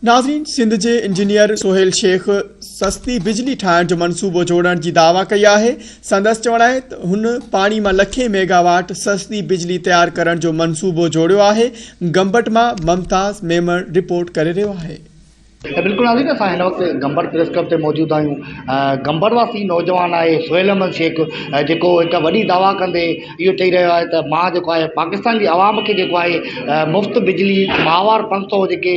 ناظرين سنڌ جي انجنيئر سهيل شيخ سستي بجلي ٺاهڻ جو منصوبو جوڙڻ جي دعويٰ ڪئي آهي، سندس چوڻ آهي ته هن پاڻي مان لکين ميگاواٽ سستي بجلي تيار ڪرڻ جو منصوبو جوڙيو آهي، گمبٽ مان ممتاز ميمڻ رپورٽ ڪري رهيو آهي. بلڪل ناظرين اسان هن وقت گمبٽ پريس ڪلب تي موجود آهيون گمبٽ واسي نوجوان آهي سهيل احمد شيخ جيڪو هڪ وڏي دعويٰ ڪندي اهو چئي رهيو آهي ته مان جيڪو آهي پاڪستان جي عوام کي جيڪو آهي مفت بجلي ماهوار پنج سو جيڪي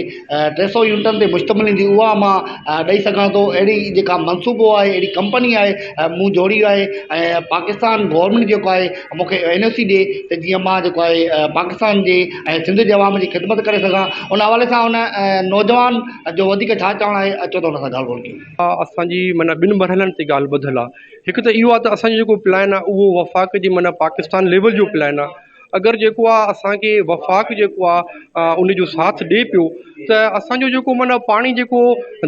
ٽي سو يونٽن تي مشتمل ايندي اها مان ڏئي سگهان ٿو اهڙي جيڪا منصوبو آهي اهڙي ڪمپني آهي مون جوڙي آهي ۽ پاڪستان گورنمينٽ جيڪو آهي مون کي اين او سي ڏي ته جيئن مان جيڪو آهي پاڪستان جي ۽ سنڌ جي عوام جي خدمت ڪري سگهان ان حوالي سان ان نوجوان جو وڌيڪ ڇا چوڻ آهي اچو ته ان سان ڳالهه ٻولهه ڪيون. اسان جي معنيٰ ٻن مرحلن تي ڳالهه ٻڌل آهي هڪ ته اهو آهي ته اسان جو جيڪو پلان آهي اهو وفاق جي معنيٰ پاڪستان ليول جو پلان آهي اگر جيڪو آهي اسان کي وفاق جيڪو آهي ان جو ساٿ ڏي پيو ته اسان جو جيڪو معنيٰ پاڻي جيڪو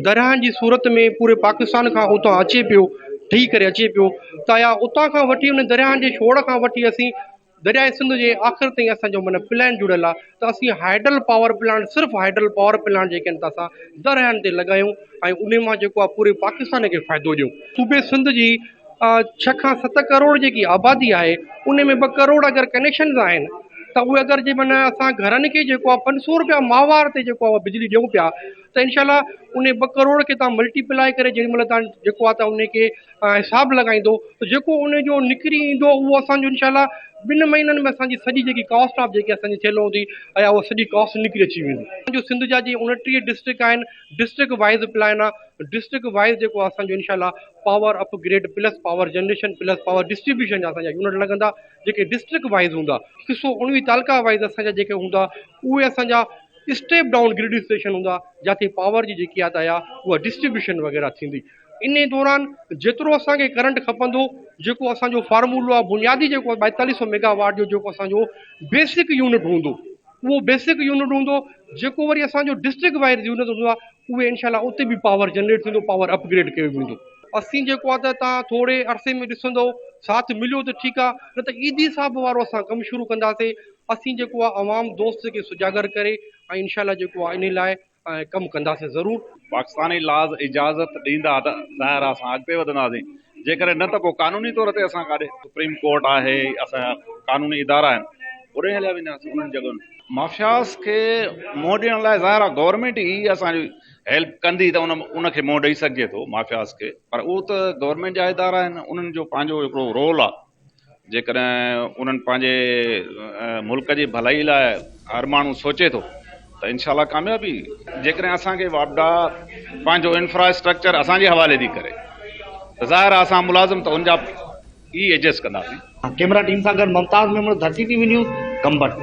درياهن جي صورت ۾ پوري پاڪستان کان اتان اچي پيو ٺهي ڪري اچي پيو ته يا اتان کان وٺي ان درياهن جي ڇوڙ کان وٺي اسين درياء سنڌ جي آخر تائين اسان جو معنيٰ پلان جڙيل آهي ته اسين هائيڊل پاور پلانٽ صرف هائيڊل پاور پلانٽ جيڪي آهن ته اسان درياهن تي لڳايون ۽ انهي مان جيڪو آهي پوري پاڪستان کي فائدو ڏيون. صوبي سنڌ جي ڇهه کان ست ڪروڙ جيڪي آبادي آهي ان ۾ ٻه ڪروڙ اگر ڪنيڪشنز آهن ته اهي اگر جي معنيٰ اسان گهرن کي جيڪو آهي پنج سو روپيا ماهوار تي جيڪو آهي بجلي ڏيون پيا ته انشاء الله انهي ٻه ڪروڙ کي تان ملٽي پلائي ڪري جيڏي مهل تان جيڪو آهي ته انهي کي حساب لڳائيندو ته جيڪو ان جو نڪري ايندو اهو اسان جو انشاء الله ٻن مهينن ۾ اسان جي سڄي جيڪي ڪاسٽ آف جيڪي اسان جي ٿيل هوندي ايا اها سڄي ڪاسٽ نڪري اچي ويندي. اسان جو سنڌ جا جي 29 ڊسٽرڪٽ آهن ڊسٽرڪٽ وائيز پلان آهي ڊسٽرڪٽ وائيز جيڪو اسان جو انشاء الله power upgrade plus power generation plus power distribution جا اسان جا يونٽ لڳندا جيڪي ڊسٽرڪٽ وائيز هوندا هڪ سو اڻويهه تعلقا وائيز اسان جا جيڪي هوندا اهي اسان جا اسٽيپ ڊائون گرڊ اسٽيشن هوندا جاتي پاور جي جيڪي آهي ته اها ڊسٽريبيوشن وغيره ٿيندي. انهي دوران جيترو اسان کي ڪرنٽ کپندو جيڪو اسان جو فارمولو آهي بنيادي جيڪو ٻائيتاليهه سو ميگا واٽ جو جيڪو اسان جو بيسڪ يونٽ هوندو اهو بيسڪ يونٽ هوندو جيڪو وري اسان جو ڊسٽرڪٽ وائز يونٽ هوندو آهي اهي انشاء الله اتي به پاور جنريٽ ٿيندو پاور اپ گريڊ ڪيو ويندو. اسين جيڪو آهي ته تان ٿوري عرصي ۾ ڏسندو ساٿ مليو ته ٺيڪ آهي نه ته ايڌي صاحب وارو اسان ڪم شروع ڪنداسين اسين جيڪو آهي عوام دوست کي سجاگر ڪري ۽ انشاء الله جيڪو آهي انهي لاء ۽ ڪم ڪنداسين ضرور. پاڪستاني لاز اجازت ڏيندا ته ظاهر آهي اسان اڳتي وڌنداسين جيڪڏهن نه ته پوء قانوني طور تي اسان ڪاڏي سپريم ڪورٽ آهي اسان جا قانوني ادارا آهن اوڏي هليا وينداسين انهن جڳهن مافياز کي منهن ڏيڻ لاء ظاهر آهي گورنمينٽ ئي اسان جي هيلپ ڪندي ته ان ان کي منهن ڏئي سگهجي ٿو مافياز کي پر اهو ته گورنمينٽ جا ادارا آهن انهن جو پنهنجو هڪڙو رول آهي جيڪڏهن انهن پنهنجي ملڪ جي ڀلائي لاء هر ماڻهو سوچي ٿو ته انشاء الله ڪاميابي جيڪڏهن اسان کي واپڊا پنهنجو انفراسٽرڪچر اسان جي حوالي ٿي ڪري ته ظاهر آهي اسان ملازم ته ان جا ئي ايڊجسٽ ڪنداسين. ڪيمرا ٽيم سان گڏ Mumtaz Memon, Dharti T V news, Gambat.